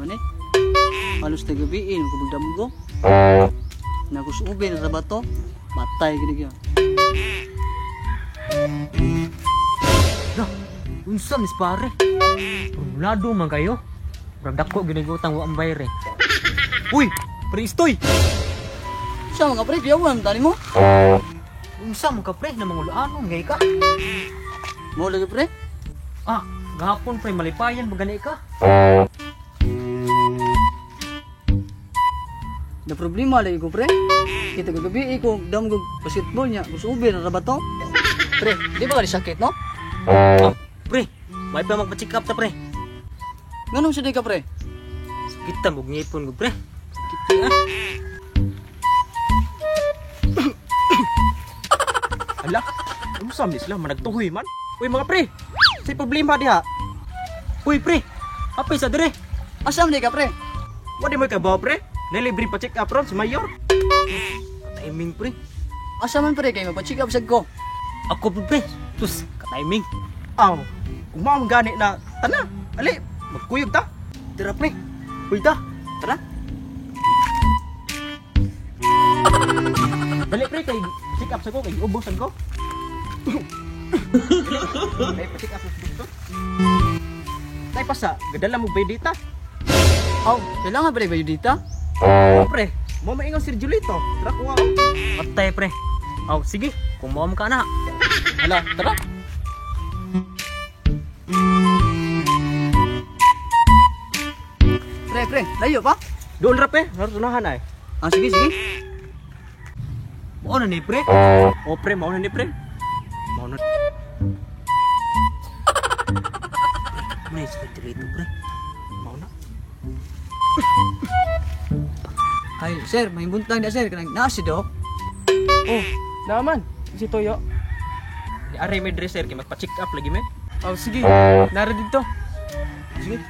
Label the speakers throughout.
Speaker 1: Man eh. Halos tagabiin ko magdamgo. Nakus ubi na sa bato. Matay gini gyud.
Speaker 2: Lah, unsa mis pare? Problado man kayo. Murag dako gyud ang utang wa ang bayre. Uy, pre Istoy.
Speaker 1: Siya mga pre, piyawan tani mo.
Speaker 2: Unsa man ka pre na manguluanon gay ka?
Speaker 1: Mo lagi pre.
Speaker 2: Ah, gahapon pre malipayan ba gani ka?
Speaker 1: Na problema lagi ko pre. Kita kagabi ko damgo basketball niya, kus ubi na sa bato. Pre, di ba ka sakit no?
Speaker 2: Ah, pre, may pa magpa-check up ta pre.
Speaker 1: Nganong siya di ka pre?
Speaker 2: Sakit ta mog ngipon ko pre. Sakit ah.
Speaker 3: Ala, unsa man sila managtuhoy man? Uy mga pre, say problema diha.
Speaker 2: Uy pre, apay sa dire.
Speaker 1: Asa man di ka pre?
Speaker 3: Wa di mo kabaw pre? Nalibre pa check up ron si mayor.
Speaker 2: Timing pre.
Speaker 1: Asa man pre kay magpa-check up sad ko.
Speaker 2: Ako po pre. Sus, ka-timing.
Speaker 3: Aw, kung mao man gani na tana, ali, magkuyog ta.
Speaker 2: Tara pre.
Speaker 3: Uy ta,
Speaker 1: Tara.
Speaker 3: dali pre kay check up sa ko kay ubosan ko. Dali pa check up sa doktor. Tay pasa, gadala mo bay dita.
Speaker 1: Aw, kailangan pre ba dita?
Speaker 3: Oh, pre, mo maingon Sir Julito. Tara kuha ko.
Speaker 2: Patay pre. Aw, sige, kumuha mo ka na.
Speaker 3: Ala, tara.
Speaker 1: Pre, pre, layo pa?
Speaker 3: Doon ra pre, narunahan ay.
Speaker 1: Ah, sige, sige.
Speaker 2: Mao na ni pre.
Speaker 3: Oh pre, mao na ni pre. Mao na.
Speaker 2: May sakit dito pre.
Speaker 3: Mao na.
Speaker 1: Ay, sir, may buntag na sir kanang naa si Doc.
Speaker 4: Oh, naman. Si Toyo.
Speaker 3: Ni are may dresser kay magpa-check up lagi men.
Speaker 4: Oh, sige. Nara dito.
Speaker 3: Sige.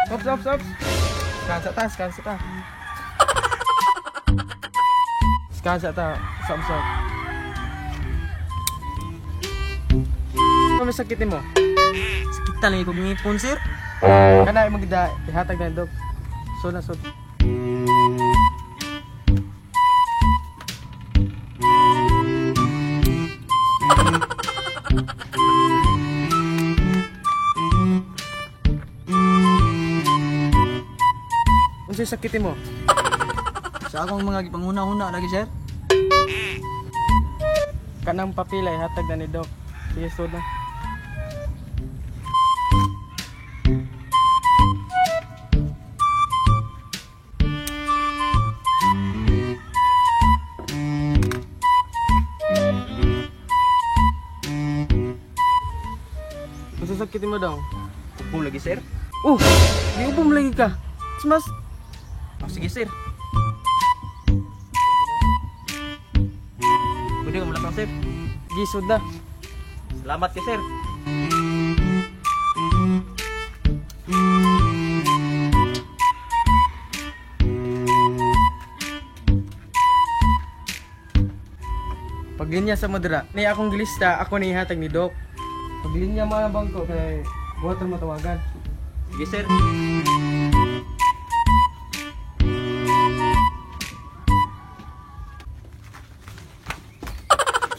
Speaker 4: Ops, ops, ops. Scan sa ta, scan sa ta. Scan sa ta. Sop, sop. Ano may sakit mo?
Speaker 2: Sakit ta lang ikog ngipon sir.
Speaker 4: Kana imong gida ihatag na dok. So na so. Unsay sakit mo?
Speaker 1: Sa akong mga gipanguna-huna lagi sir.
Speaker 4: Kanang papila ihatag na ni dok. Sige, so na. Unsa sakit mo daw?
Speaker 3: Ubo lagi sir.
Speaker 4: Oh, giubom lagi ka. Mas
Speaker 3: Oh, sige sir. Pwede ka malapang sir.
Speaker 4: gisod na.
Speaker 3: Salamat kay sir.
Speaker 4: Paglinya sa madra, ni akong gilista, ako ni ihatag ni Doc. Paglinya mo ang bangko kay buhaton mo tawagan.
Speaker 3: Sige sir.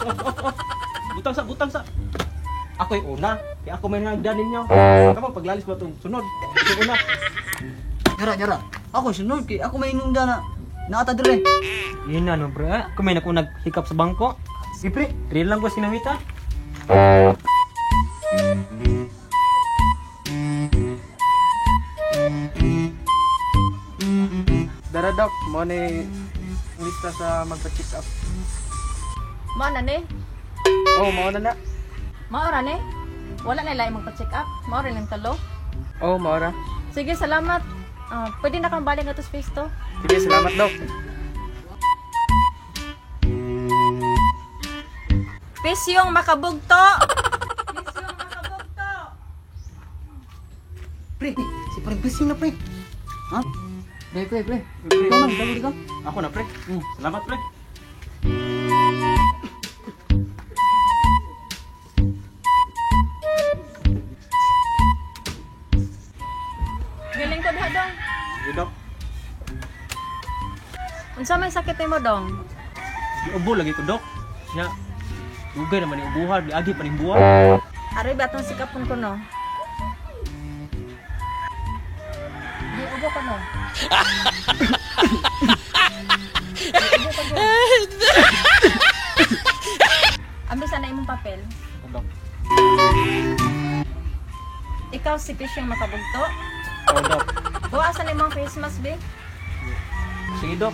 Speaker 3: Off, off, off. Butang sa, butang sa. Ako'y una. Kaya ako may nagdan ninyo. Kamo paglalis mo itong sunod. Ako'y una.
Speaker 1: Nyara, nyara. Ako sunod kay ako may inungda na naata dire.
Speaker 2: Yun na no pre. Ako may naku naghikap sa bangko.
Speaker 3: Sige pre.
Speaker 2: Real lang ko sinamita.
Speaker 4: Dara Doc, mo ni lista sa magpa-check up.
Speaker 5: Mao na ni.
Speaker 4: Oh, mao na na.
Speaker 5: Mao ra ni. Wala na lain magpa-check up. Mao ra ning talo.
Speaker 4: Oh, mao ra.
Speaker 5: Sige, salamat. Ah, pwede na kang balik ato sa face to.
Speaker 4: Sige, salamat Doc.
Speaker 5: Pisyong makabugto. Pisyong makabugto.
Speaker 1: Pre, si pre Pisyong na pre. Ha? Pre, pre, pre. Ikaw man, damo ka.
Speaker 3: Ako na pre. Salamat pre. Sige, Dok.
Speaker 5: Unsa may sakit nimo, dong?
Speaker 3: Giubo lagi ko, Dok. Nya, dugay naman ni ubuhan, giagi pa ning buwan.
Speaker 5: Aray ba atong sikapon ko no? Di ubo ko no. Di ubo ko no. Ambis na imong papel.
Speaker 3: Oh, Dok.
Speaker 5: Ikaw si Fish yung makabugto.
Speaker 3: Oh, Dok.
Speaker 5: Buwasan na imong face mask, be.
Speaker 3: Sige, Dok.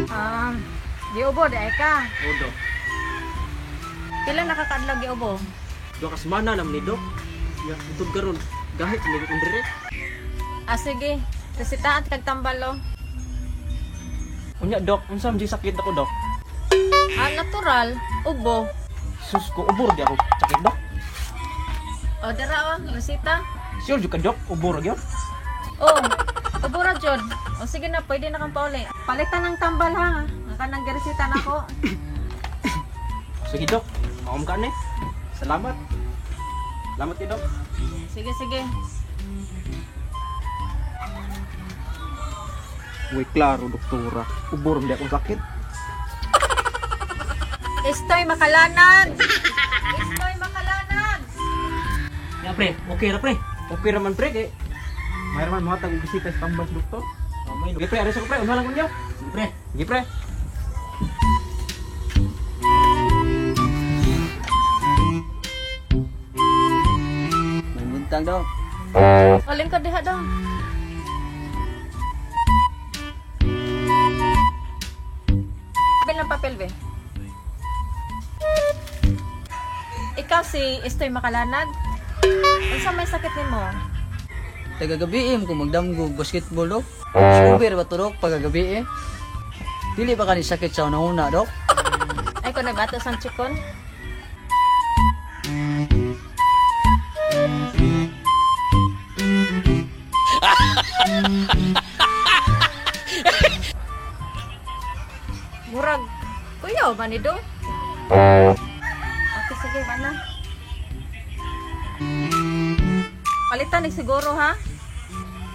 Speaker 5: Ah, giubo di ay ka.
Speaker 3: Oh, Dok.
Speaker 5: Pila nakakaadlaw giubo?
Speaker 3: 2 ka semana naman ni, Dok. Ya, itod karon. Gahit ni kong dire.
Speaker 5: Ah, sige. Resita at kag tambal, oh.
Speaker 3: Unya, Dok, unsa man sakit ako, Dok?
Speaker 5: Ah, natural. Ubo.
Speaker 3: Sus ko, ubor di ako sakit, Dok.
Speaker 5: O, dara, oh. Resita.
Speaker 3: Sure jud ka, Dok, ubor gyud.
Speaker 5: Oh, ubo ra jud. O sige na, pwede na kang pauli. Palitan ng tambal ha. Ang kanang giresita nako.
Speaker 3: Sige, Dok. Maom ka ni. Salamat. Salamat kay Dok.
Speaker 5: Sige, sige.
Speaker 3: Uy, klaro, doktora. Ubor di akong sakit.
Speaker 5: Estoy makalanan. Estoy makalanan.
Speaker 2: Ya pre, okay ra pre.
Speaker 3: Okay raman pre kay mayroon man mga tag bisita sa tambal sa doktor.
Speaker 2: May
Speaker 3: Sige pre, aris ako pre, unsa lang kunya.
Speaker 2: Sige pre.
Speaker 3: Sige pre.
Speaker 1: May buntag, Dok.
Speaker 5: Alin ka diha dong. Papel ng papel, be. Ikaw si Estoy Makalanag. Unsa may sakit nimo?
Speaker 1: Tagagabi ko magdamgo basketball, Dok. Super ba to, Dok, pagkagabi eh. Dili ba kani sakit sa una-una, Dok?
Speaker 5: Ay ko nagbato sang chikon. Murag kuyaw ba ni dong? Okay, sige, mana. Palitan ni siguro ha.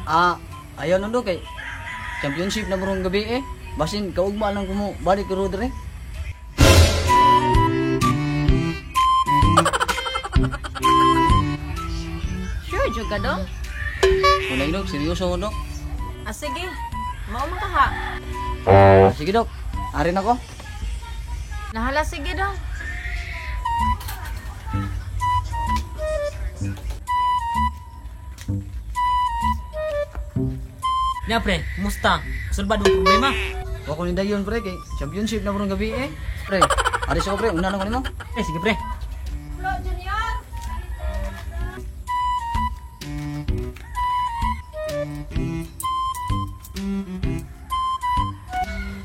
Speaker 1: Ah, ayaw nun, Dok, kay championship na burong gabi eh. Basin kaugma lang kumo balik ko dre.
Speaker 5: Sure jud ka dong?
Speaker 1: Wala, Dok, seryoso ko, Dok.
Speaker 5: Ah, sige. Mao man ka ha.
Speaker 1: Ah, sige, Dok. Arin ako.
Speaker 5: Nahala sige dong.
Speaker 2: Ya pre, kumusta? Sulbad ang problema.
Speaker 1: Wa ko ni dayon pre kay championship na burong gabi eh. Pre, aris ako pre, una lang ko nimo.
Speaker 2: Eh sige pre.
Speaker 5: Flo Junior.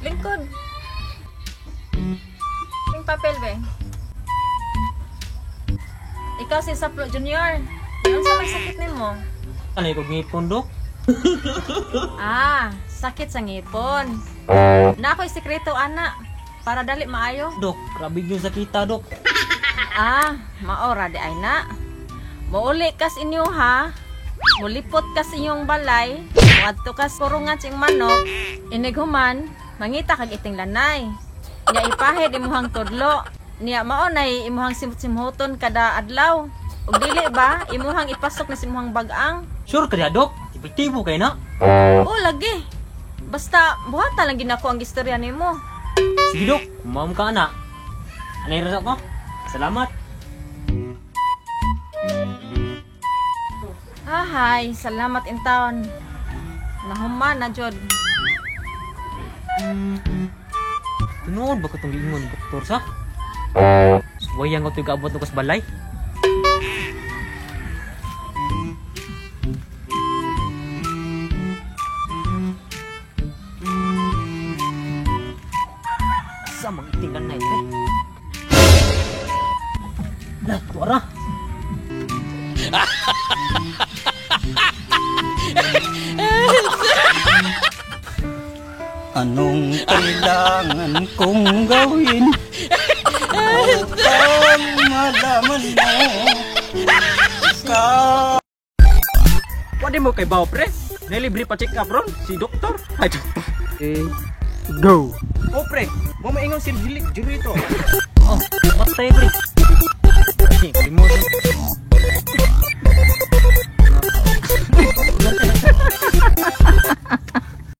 Speaker 5: Lingkod. Yung papel be. Ikaw si Saplo Junior. Ano sa may sakit nimo?
Speaker 2: Ano yung ngipon, Dok?
Speaker 5: Ah, sakit sa ngipon. Na ako'y sikreto ana para dali maayo.
Speaker 2: Dok, grabe yung sakita, Dok.
Speaker 5: Ah, maora di ay na. Muuli kas inyo ha. Mulipot kas inyong balay. Muadto kas kurungan sa inyong manok. Inighuman, mangita kag iting lanay. Nya ipahid imuhang tudlo. Niya mao nay imuhang simot-simhoton kada adlaw. Ug dili ba imuhang ipasok na sa imuhang bag-ang?
Speaker 2: Sure ka diha, Dok? Epektibo kay na.
Speaker 5: Oh, lagi. Basta buhatan lang ginako ang istorya nimo.
Speaker 2: Sige, Dok. Kumam ka na. Anay ra ko? Salamat.
Speaker 5: Ahay, salamat in town. Nahuman na jud.
Speaker 2: Tunood ba katong giingon ni doktor sa? Suwayang ko ito'y kaabot ng balay. Sa mga itingan na ito. Lah, tuara.
Speaker 1: Anong kailangan kong gawin? Upang malaman mo. Ikaw.
Speaker 3: Pwede mo kay Bao, pre. Nilibre pa check up ron si doktor. Ay, doktor.
Speaker 4: Okay. Go.
Speaker 3: Oh, pre, mo maingon si Hilik Jurito.
Speaker 2: Oh, matay, pre.